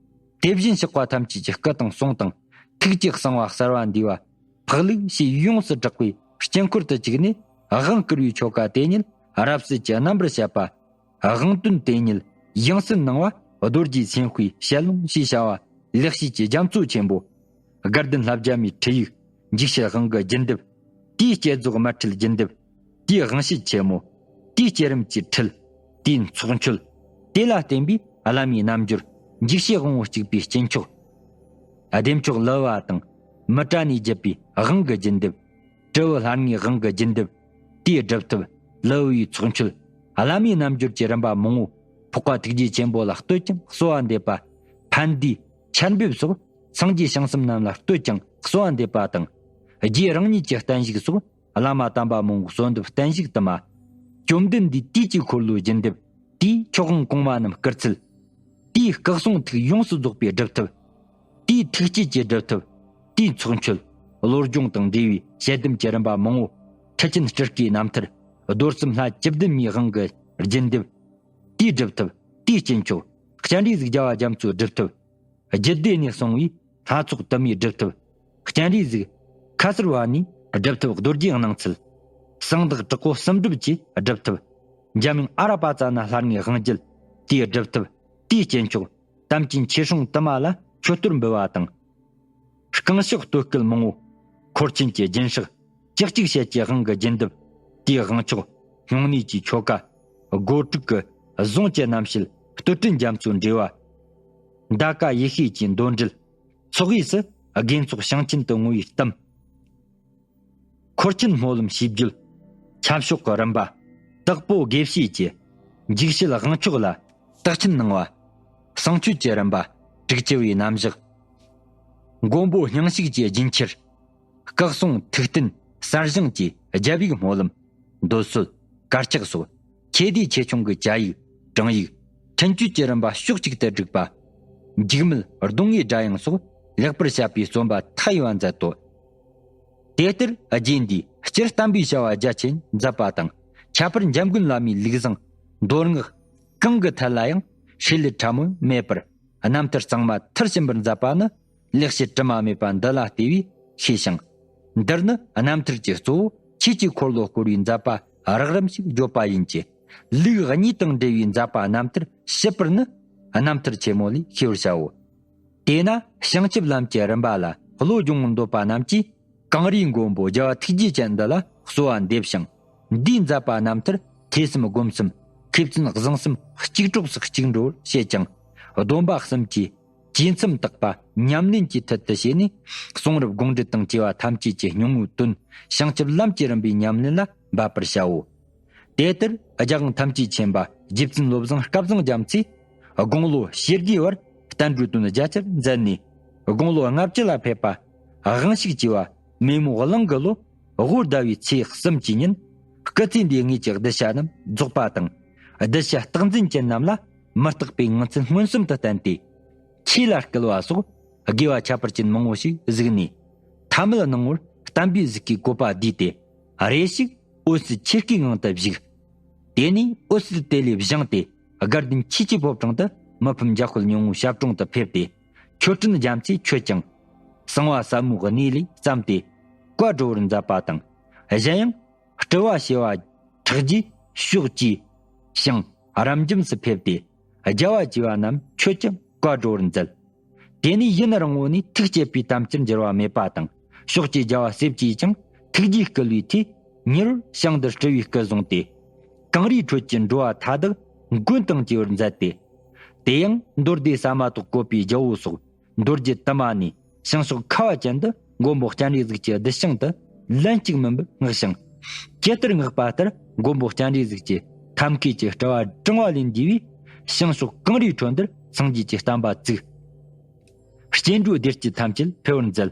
དེ་བཞིན་གཤེགས་པ་ཐམས་ཅད་ཀྱི་སྐུ་དང་གསུང་དང་། ཐུགས་ཀྱི་གསང་བ་གསར་བ་འདུས་པ། འཕགས་ལུགས་ཞེས་ཡོངས་སུ་གྲགས་པའི་དཀྱིལ་འཁོར་དུ་བཅུག་ནས། དབང་བསྐུར་བའི་ཆོ་ག་དེ་ཉིད་རབ་གསལ་གྱི་རྣམ་པར་བཤད་པ། དབང་དོན་དེ་ཉིད་ཡང་སྲིད་སྣང་བ་རྡོ་རྗེ་སེམས་དཔའི་ཞལ་ལུང་ཞེས་བྱ་བ་ལེགས་བཤད་ཀྱི་རྒྱ་མཚོ་ཆེན་པོ། དགའ་ལྡན་ལྷ་བརྒྱ་མའི་ཁྲིད་ཡིག། འཇིགས་བྱེད་དབང་གི་རྒྱུད་འདེབས། དེའི་བསྐྱེད་རྫོགས་དམར་ཁྲིད་རྒྱུད་འདེབས། དེའི་དབང་བྱེད་ཆེན་མོ། དེའི་བསྐྱེད་རིམ་གྱི་ཁྲིད། དེའི་ཚོགས་མཆོད། དེ་ལ་བརྟེན་པའི་བླ་མའི་རྣལ་འབྱོར། འཇིགས་བྱེད་དབང་པོ་གཅིག་པའི་སྐྱེས་མཆོག། བདེ་མཆོག་ལུ་བ་དང་མི་ཏྲ་ནས་བརྒྱུད་པའི་དབང་གི་རྒྱུད་འདེབས། སྤྲེའུ་ལྷ་ལྔའི་དབང་གི་རྒྱུད་འདེབས། དེའི་སྒྲུབ་ཐབས། ལུ་བའི་ཚོགས་མཆོད། བླ་མའི་རྣལ་འབྱོར་གྱི་རིམ་པ་མང་བོ། འཕགས་པ་ཐུགས་རྗེ་ཆེན་པོ་ལ་བསྟོད་ཅིང་གསོལ་བ་འདེབས་པ། ཕན་བདེའི་ཆར་འབེབས་སོགས་སངས་རྒྱས་བྱང་སེམས་རྣམས་ལ་བསྟོད་ཅིང་གསོལ་བ་འདེབས་པ་དང་། རྗེ་རང་ཉིད་ཀྱི་བརྟན་བཞུགས་སོགས་བླ་མ་དམ་པ་མང་བོའི་གསོལ་འདེབས་བརྟན་བཞུགས་དུ་མ། བཅོམ་ལྡན་འདས་དུས་ཀྱི་འཁོར་ལོའི་རྒྱུད་འདེབས། དེའི་མཆོག་དབང་གོང་མ་རྣམས་བསྐུར་ཚུལ། དེའི་སྐུ་གསུང་ཐུགས་ཡོངས་སུ་རྫོགས་པའི་སྒྲུབ་ཐབས། དེའི་ཐུགས་བསྐྱེད་ཀྱི་སྒྲུབ་ཐབས། དེའི་ཚོགས་མཆོད། བློ་སྦྱོང་དང་འབྲེལ་བའི་དཔྱད་གཏམ་གྱི་རིམ་པ་མང་བོ། ཁྲི་ཆེན་སྤྲུལ་སྐུའི་རྣམ་ཐར། རྡོར་སེམས་ལྷ་བཅུ་བདུན་མའི་དབང་གི་རྒྱུད་འདེབས། དེའི་སྒྲུབ་ཐབས། དེའི་སྐྱེས་མཆོག། སྤྱན་རས་གཟིགས་རྒྱལ་བ་རྒྱ་མཚོའི་སྒྲུབ་ཐབས། རྒྱུད་སྡེ་ནས་གསུངས་པའི་ལྷ་ཚོགས་དུ་མའི་སྒྲུབ་ཐབས། སྤྱན་རས་གཟིགས་ཁ་སར་བ་ནིའི་སྒྲུབ་ཐབས་རྡོ་རྗེའི་སྣང་ཚུལ། གསང་བདག་དྲག་པོ་གསུམ་སྒྲུབ་ཀྱི་སྒྲུབ་ཐབས། འཇམ་དབྱངས་ཨ་ར་པ་ཙ་ན་ལྷ་ལྔའི་དབང་རྒྱུད་དེའི་སྒྲུབ་ཐབས། དེའི་སྐྱེས་མཆོག། དམ་ཅན་ཆོས་སྲུང་དུ་མ་ལ་མཆོད་གཏོར་འབུལ་བ་དང་། རྐང་ཕྱོགས་བསྟོད་སྐུལ་མང་བོ། འཁོར་ཆེན་གྱི་རྒྱུན་བཤགས། ལྕགས་ཀྱུ་ཤད་ཀྱི་དབང་གི་རྒྱུད་འདེབས། དེའི་དབང་ཆོག། སྨྱུང་གནས་ཀྱི་ཆོ་ག། སྒོ་དྲུག་གི་གཟུངས་ཀྱི་རྣམ་བཤད། བསྟོད་སྤྲིན་རྒྱ་མཚོའི་འགྲེལ་བ། ཟླ་ཀ་ཡེ་ཤེས་ཀྱི་མདོ་འགྲེལ། ཚོགས་དབུས་སུ་དགེ་ཚོགས་བྱང་ཆེན་དུ་བསྔོ་བའི་གཏམ། འཁོར་ཆེན་སྨོན་ལམ་ཞེས་བརྗོད། ཁྱབ་ཤོག་གི་རིམ་པ། དྭགས་པོ་དགེ་བཤེས་ཀྱི་འཇིགས་བྱེད་དབང་ཆོག་ལ་བརྟག་དཔྱད་གནང་བ། གསང་མཆོད་ཀྱི་རིམ་པ། དྲུག་ཅུ་པའི་རྣམ་གཞག། མགོན་པོ་སྙིང་ཞུགས་ཀྱི་རྒྱུན་ཁྱེར། སྐུ་གསུང་ཐུགས་རྟེན་གསར་བཞེངས་ཀྱི་རྒྱབ་ཡིག་སྨོན་ལམ། འདོད་གསོལ། གར་ཆག་སོགས་ཆེ་འདི་ཆེ་ཆུང་གི་བཅའ་ཡིག། དྲང་ཡིག། འཕྲིན་བཅོལ་གྱི་རིམ་པ་ཕྱོགས་གཅིག་ཏུ་བསྒྲིགས་པ། འཇིགས་མེད་གདོང་ལྔའི་སྒྲ་དབྱངས་སོགས་ལེགས་པར་བཤད་པའི་རྩོམ་པ་མཐའ་ཡས་པ་མཛད་དོ། དེ་ལྟར་རྗེ་འདིས་སྤྱིར་བསྟན་པའི་བྱ་བ་རྒྱ་ཆེན་མཛད་པ་དང་། ཁྱད་པར་འཇམ་མགོན་བླ་མའི་ལུགས་བཟང་མདོ་སྔགས་གང་གི་ཐད་ལ་ཡང་བསྲེ་ལྷད་ཕྲ་མོ་མེད་པར་རྣམ་ཐར་གཙང་མ་མཐར་ཕྱིན་པར་མཛད་པ་ནི། ལེགས་བཤད་དྲི་མ་མེད་པ་འདི་ལ་ལྟོས་པས་ཤེས་ཤིང་། འདིར་ནི་རྣམ་ཐར་གྱི་གཙོ་བོ་ཆོས་ཀྱི་འཁོར་ལོ་བསྐོར་བའི་མཛད་པ་རགས་རིམ་ཞིག་བརྗོད་པ་ཡིན་གྱི། ལུགས་གཉིས་དང་འབྲེལ་བའི་མཛད་པ་རྣམ་ཐར་ཞིབ་པར་ནི་རྣམ་ཐར་ཆེན་མོ་ལས་ཤེས་པར་བྱའོ། དེས་ན་བྱང་ཆུབ་ལམ་གྱི་རིམ་པ་ལ་བློ་སྦྱོང་འདོད་པ་རྣམས་ཀྱིས་གངས་རིའི་མགོན་པོ་རྒྱལ་བ་ཐུགས་རྗེ་ཅན་འདི་ལ་གསོལ་བ་འདེབས་ཤིང་། འདིའི་མཛད་པ་རྣམ་ཐར་ཐོས་བསམ་སྒོམ་གསུམ་མཁས་བཙུན་བཟང་གསུམ་གཅིག་གྲོགས་སུ་གཅིག་འགྲོར་བྱེད་ཅིང་། སྡོམ་པ་གསུམ་གྱི་བཅས་མཚམས་དག་པ་ཉམས་ལེན་གྱི་ཐད་དུ་བྱས་ནས། གསུང་རབ་དགོངས་འགྲེལ་དང་བཅས་པ་ཐམས་ཅད་ཀྱི་སྙིང་པོའི་དོན་བྱང་ཆུབ་ལམ་གྱི་རིམ་པའི་ཉམས་ལེན་ལ་འབད་པར་བྱའོ། དེ་ལྟར་རྒྱལ་དབང་ཐམས་ཅད་མཁྱེན་པ་རྗེ་བཙུན་བློ་བཟང་སྐལ་བཟང་རྒྱ་མཚོས་དགུང་ལོ་བཞི་བརྒྱའི་བར་བསྟན་འགྲོའི་དོན་རྒྱ་ཆེར་མཛད་ནས། དགུང་ལོ་ལྔ་བཅུ་ལ་ཕེབས་པ། དབང་ཕྱུག་བཅས་པ་མེ་མོ་གླིང་གི་ལོ་དབོ་ཟླ་བའི་ཚེས་གསུམ་གྱི་ཉིན། སྐུ་ཚེ་འདིའི་དངོས་ཀྱི་གདུལ་བྱ་རྣམས་རྫོགས་པ་དང་། གདུལ་བྱ་རྟག་འཛིན་ཅན་རྣམས་ལ་མི་རྟག་པའི་ངང་ཚུལ་མངོན་སུམ་དུ་བསྟན་ཏེ། ཆོས་ལ་བསྐུལ་བ་སོགས་དགེ་བ་ཁྱད་པར་ཅན་མང་པོ་ཞིག་གཟིགས་ནས། ཐ་མལ་སྣང་ངོར་བསྟན་པའི་གཟུགས་ཀྱི་བཀོད་པ་བསྡུས་ཏེ། རེ་ཞིག་འོད་གསལ་ཆོས་སྐུའི་ངང་དུ་བཞུགས། དེ་ནས་འོད་གསལ་དེ་ལས་བཞེངས་ཏེ། དགའ་ལྡན་ཆོས་ཀྱི་ཕོ་བྲང་དུ་མི་ཕམ་འཇམ་དཔལ་སྙིང་པོའི་ཞབས་དྲུང་དུ་ཕེབས་ཏེ། མཆོད་སྤྲིན་རྒྱ་མཚོས་མཆོད་ཅིང་། གསང་བ་ཟབ་མོའི་གནས་ལས་བརྩམས་ཏེ་བཀའ་བགྲོ་བར་མཛད་པ་དང་། གཞན་ཡང་སྤྲུལ་བ་བྱེ་བ་ཕྲག་བརྒྱའི་ཕྱོགས་བཅུའི་ཞིང་རབ་འབྱམས་སུ་ཕེབས་ཏེ། རྒྱལ་བ་བཅས་པ་རྣམས་མཆོད་ཅིང་བཀའ་བགྲོ་བར་མཛད། དེ་ནས་ཡུན་རིང་བོ་ནས་ཐུགས་བསྐྱེད་པའི་དམ་བཅར་འགྱུར་བ་མེད་པ་དང་། ཕྱོགས་ཀྱི་རྒྱལ་བ་སྲས་བཅས་ཀྱང་ཐུགས་རྗེས་བསྐུལ་བའི་མཐུས། མྱུར་བར་ཞིང་འདིར་སྤྲུལ་བའི་སྐུ་བཟུང་སྟེ། གངས་རིའི་ཁྲོད་ཀྱི་འགྲོ་བ་མཐའ་དག་མགོན་དང་བཅས་པར་མཛད་དེ། དེ་ཡང་མདོ་སྡེ་ཟ་མ་ཏོག་བཀོད་པའི་རྒྱལ་པོ་སོགས་མདོ་རྒྱུད་དུ་མ་ནས་བྱང་ཕྱོགས་ཁ་བ་ཅན་དུ་མགོན་པོ་སྤྱན་རས་གཟིགས་ཀྱི་གདུལ་ཞིང་དུ་ལན་གཅིག་མིན་པར་བསྔགས་ཤིང་། ཇི་ལྟར་བསྔགས་པ་ལྟར་མགོན་པོ་སྤྱན་རས་གཟིགས་ཀྱི་ཐབས་མཁས་ཀྱི་སྤྲུལ་བ་བགྲང་བ་ལས་འདས་པས་བྱང་ཕྱོགས་གངས་རིའི་ཁྲོད་འདིར་སངས་རྒྱས་ཀྱི་བསྟན་པ་བཙུགས། སྐྱེ་འགྲོའི་བདེ་སྐྱིད་ཐམས་ཅད་འཕེལ་བར་མཛད།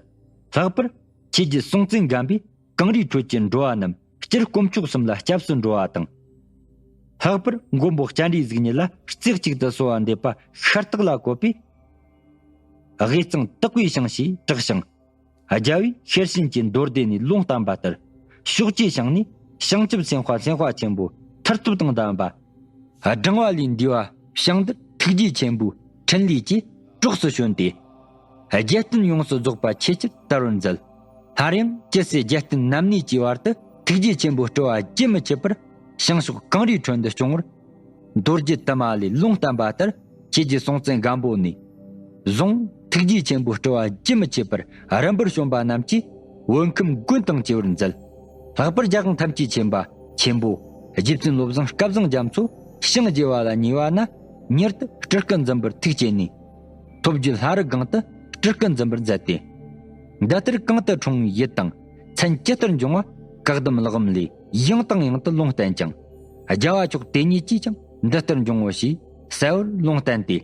ལྷག་པར་ཆོས་རྗེ་སྲོང་བཙན་སྒམ་པོས་གངས་རིའི་ཁྲོད་ཀྱི་འགྲོ་བ་རྣམས་སྤྱིར་དཀོན་མཆོག་གསུམ་ལ་སྐྱབས་སུ་འགྲོ་བ་དང་། ལྷག་པར་མགོན་པོ་སྤྱན་རས་གཟིགས་ཉིད་ལ་རྩེ་གཅིག་ཏུ་གསོལ་བ་འདེབས་པ་ཤ་སྟག་ལ་བཀོད་པས། དབུས་གཙང་དག་པའི་ཞིང་ཞེས་གྲགས་ཤིང་། རྒྱལ་བས་ཤེར་ཕྱིན་གྱི་མདོ་སྡེ་ནས་ལུང་བསྟན་པ་ལྟར། ཕྱོགས་བཅུའི་ཞིང་ནས་བྱང་ཆུབ་སེམས་དཔའ་སེམས་དཔའ་ཆེན་པོ་མཐར་ཐུག་དང་ལྡན་པ། བགྲང་བ་ལས་འདས་པ་བྱང་འདིར་ཐུགས་རྗེ་ཆེན་པོའི་ཕྲིན་ལས་ཀྱིས་གྲོགས་སུ་བྱོན་ཏེ། རྒྱལ་བསྟན་ཡོངས་སུ་རྫོགས་པ་ཆེས་ཆེར་དར་བར་མཛད། སླར་ཡང་ཇི་སྲིད་རྒྱལ་བསྟན་ནམ་གནས་ཀྱི་བར་དུ་ ཐུགས་རྗེ་ཆེན་པོའི་སྤྲུལ་བ་རྒྱུན་མི་ཆད་པར་བྱང་ཕྱོགས་གངས་རིའི་ཁྲོད་དུ་སྐྱོང་བར། མདོ་རྒྱུད་དུ་མ་ལས་ལུང་བསྟན་པ་ལྟར་ཁྱེད་ཀྱི་སྲོང་བཙན་སྒམ་པོ་ནས་བཟུང་ཐུགས་རྗེ་ཆེན་པོའི་སྤྲུལ་བ་རྒྱུན་མི་ཆད་པར་རིམ་པར་བྱོན་པ་རྣམས་ཀྱིས་བོད་ཁམས་དགུན་དང་བཅས་པར་མཛད། ལྷག་པར་རྒྱལ་དབང་ཐམས་ཅད་མཁྱེན་པ་ཆེན་པོ་རྗེ་བཙུན་བློ་བཟང་སྐལ་བཟང་རྒྱ་མཚོ་ཞིང་རྒྱས་པ་ལ་ཉེ་བ་ན་མྱུར་དུ་སྤྲུལ་སྐུ་འཛིན་པར་ཐུགས་བསྐྱེད་ནས། ཐོབ་རྒྱལ་ལྷ་རི་སྒང་དུ་སྤྲུལ་སྐུ་འཛིན་པར་མཛད་དེ། འདི་ལྟར་གང་དུ་འཁྲུངས་པའི་ཡུལ་དང་མཚན་ཇི་ལྟར་འབྱུང་བ་བཀའ་གདམས་ལྷག་བསམ་ལས་ཡང་དང་ཡང་དུ་ལུང་བསྟན་ཅིང་། རྒྱལ་བ་མཆོག་དེ་ཉིད་ཀྱིས་ཀྱང་འདི་ལྟར་འབྱུང་ངོ་ཞེས་གསལ་བར་ལུང་བསྟན་ཏེ།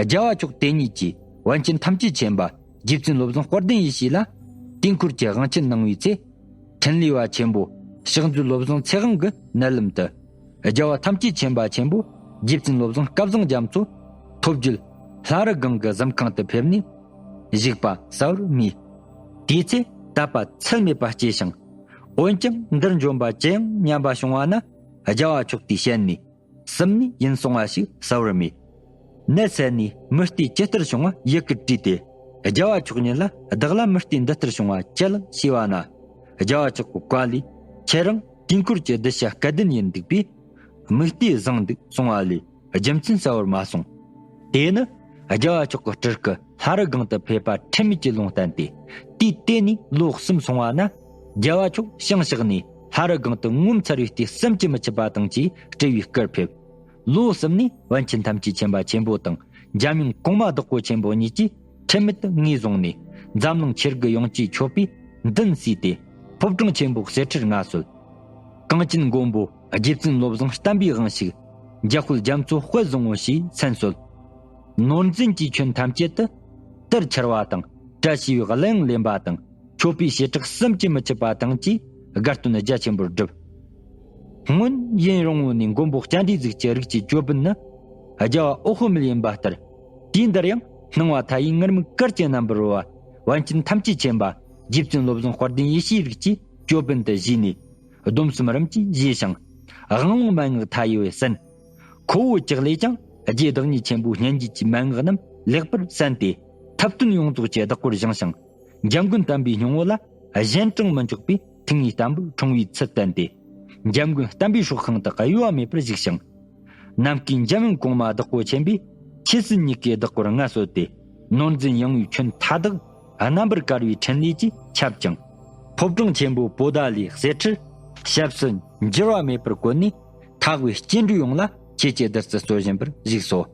རྒྱལ་བ་མཆོག་དེ་ཉིད་ཀྱིས་པཎ་ཆེན་ཐམས་ཅད་མཁྱེན་པ་རྗེ་བཙུན་བློ་བཟང་དཔལ་ལྡན་ཡེ་ཤེས་ལ་དུས་འཁོར་གྱི་དབང་ཆེན་གནང་བའི་ཚེ། འཕྲིན་ལས་པ་ཆེན་པོ་ཕྱག་མཛོད་བློ་བཟང་ཚེ་དབང་གི་མནལ་ལམ་དུ། རྒྱལ་བ་ཐམས་ཅད་མཁྱེན་པ་ཆེན་པོ་རྗེ་བཙུན་བློ་བཟང་སྐལ་བཟང་རྒྱ་མཚོ་ཐོབ་རྒྱལ་ལྷ་རི་སྒང་གི་གཟིམ་ཁང་དུ་ཕེབས་ནས་བཞུགས་པ་གསལ་བར་སྨྲས། དེའི་ཚེ་དད་པ་ཚད་མེད་པ་སྐྱེས་ཤིང་། འོན་ཀྱང་འདིར་འབྱོན་པ་ཅི་ཡང་སྙམ་པ་བྱུང་བ་ན། རྒྱལ་བ་མཆོག་དེའི་ཞལ་ནས། སུམ་ནི་ཡིན་གསུང་བ་ཞིག་གསལ་བར་སྨྲས། མནལ་སད་ནས་མུ་སྟེགས་ཇི་ལྟར་བྱུང་བ་ཡི་གེར་བྲིས་ཏེ། རྒྱལ་བ་མཆོག་ཉིད་ལ་བདག་ལ་མུ་སྟེགས་འདི་ལྟར་བྱུང་བ་ཅི་ལགས་ཞུས་པ་ན། རྒྱལ་བ་མཆོག་གི་བཀའ་ལས། ཁྱེད་རང་དུས་འཁོར་གྱི་གདུལ་བྱ་སྐལ་ལྡན་ཡིན་འདུག་པས། མུ་སྟེགས་བཟང་འདུག་གསུང་བ་ལས་རྒྱུ་མཚན་གསལ་བར་མ་གསུངས། དེ་ནི་རྒྱལ་བ་མཆོག་གི་སྤྲུལ་སྐུ་ལྷ་རི་སྒང་དུ་ཕེབས་པ་ཁྲིམས་མེད་ཀྱི་ལུང་བསྟན་ཏེ། དུས་དེ་ནས་ལོ་གསུམ་སོང་བ་ན། རྒྱལ་བ་མཆོག་ཞིང་གཤེགས་ནས་ལྷ་རི་སྒང་དུ་ངོ་མཚར་བའི་ལྟས་བསམ་གྱིས་མི་ཁྱབ་པ་དང་བཅས་སྤྲུལ་པའི་སྐུར་ཕེབས། ལོ་གསུམ་ནས་པཎ་ཆེན་ཐམས་ཅད་མཁྱེན་པ་ཆེན་པོ་དང་འཇམ་དབྱངས་གོང་མ་བདག་པོ་ཆེན་པོ་གཉིས་ཀྱིས་ཁྲིམས་མེད་དུ་ངོས་བཟུང་ནས། འཛམ་གླིང་ཆོས་རྒྱལ་ཡོངས་ཀྱི་མཆོད་པའི་མདུན་བསུས་ཏེ། ཕོ་བྲང་ཆེན་པོ་གསེར་ཁྲིར་མངའ་གསོལ། གངས་ཅན་མགོན་པོ་རྗེ་བཙུན་བློ་བཟང་བསྟན་པའི་དབང་ཕྱུག་འཇམ་དཔལ་རྒྱ་མཚོ་དཔལ་བཟང་པོ་ཞེས་མཚན་གསོལ། ནོར་འཛིན་གྱིས་ཁྱོན་ཐམས་ཅད་དུ་དར་འཕྱར་བ་དང་། བཀྲ་ཤིས་པའི་གླུ་དབྱངས་ལེན་པ་དང་། མཆོད་པའི་བྱེ་བྲག་བསམ་གྱིས་མི་ཁྱབ་པ་དང་བཅས་དགའ་སྟོན་རྒྱ་ཆེན་པོར་བསྒྲུབས། སྔོན་ཡུན་རིང་བོ་ནས་མགོན་པོ་སྤྱན་རས་གཟིགས་ཀྱི་རིགས་ཀྱི་ཅོད་པན་ནི་རྒྱལ་བ་ཨོ་ཧོ་མིལ་ཡིན་པ་ལྟར། དུས་འདིར་ཡང་སྣང་བ་མཐའ་ཡས་ངུར་སྨྲིག་གར་གྱི་རྣམ་པར་རོལ་བ་པཎ་ཆེན་ཐམས་ཅད་མཁྱེན་པ་རྗེ་བཙུན་བློ་བཟང་དཔལ་ལྡན་ཡེ་ཤེས་རིགས་ཀྱི་ཅོད་པན་དུ་བཞེས་ནས། སྡོམ་གསུམ་རིམ་གྱིས་བཞེས་ཤིང་། དབང་ལུང་མན་ངག་མཐའ་ཡས་པས་གསན། ཁོ་བོ་ཅག་ལས་ཀྱང་རྗེ་བདག་ཉིད་ཆེན་པོའི་སྙན་བརྒྱུད་ཀྱི་མན་ངག་རྣམས་ལེགས་པར་གསན་ཏེ། ཐུབ་བསྟན་ཡོངས་རྫོགས་ཀྱི་བདག་པོར་བཞེངས་ཤིང་། འཇམ་མགོན་བསྟན་པའི་སྙིང་པོ་ལ་གཞན་དྲིང་མི་འཇོག་པའི་ཐུགས་ངེས་བརྟན་པོར་འཁྲུངས་པའི་ཚུལ་བསྟན་ཏེ། འཇམ་མགོན་བསྟན་པའི་སྲོག་ཤིང་དུ་གཡོ་བ་མེད་པར་བཞུགས་ཤིང་། ནམ་མཁའི་འཇམ་དབྱངས་གོང་མ་བདག་པོ་ཆེན་པོས་ཆོས་སྲིད་གཉིས་ཀའི་བདག་པོར་མངའ་གསོལ་ཏེ། ནོར་འཛིན་ཡང་བའི་ཁྱོན་མཐའ་དག་རྣམ་པར་དཀར་བའི་འཕྲིན་ལས་ཀྱིས་ཁྱབ་ཅིང་། ཕོ་བྲང་ཆེན་པོ་པོ་ཏཱ་ལའི་གསེར་ཁྲིར་ཞབས་སུ་འགྱུར་བ་མེད་པར་བཀོད་ནས། ཐར་བའི་སྐྱེ་འགྲོ་ཡོངས་ལ་ཁྱེད་ཀྱི་བདུད་རྩི་སྩོལ་བཞིན་པར་བཞུགས་སོ།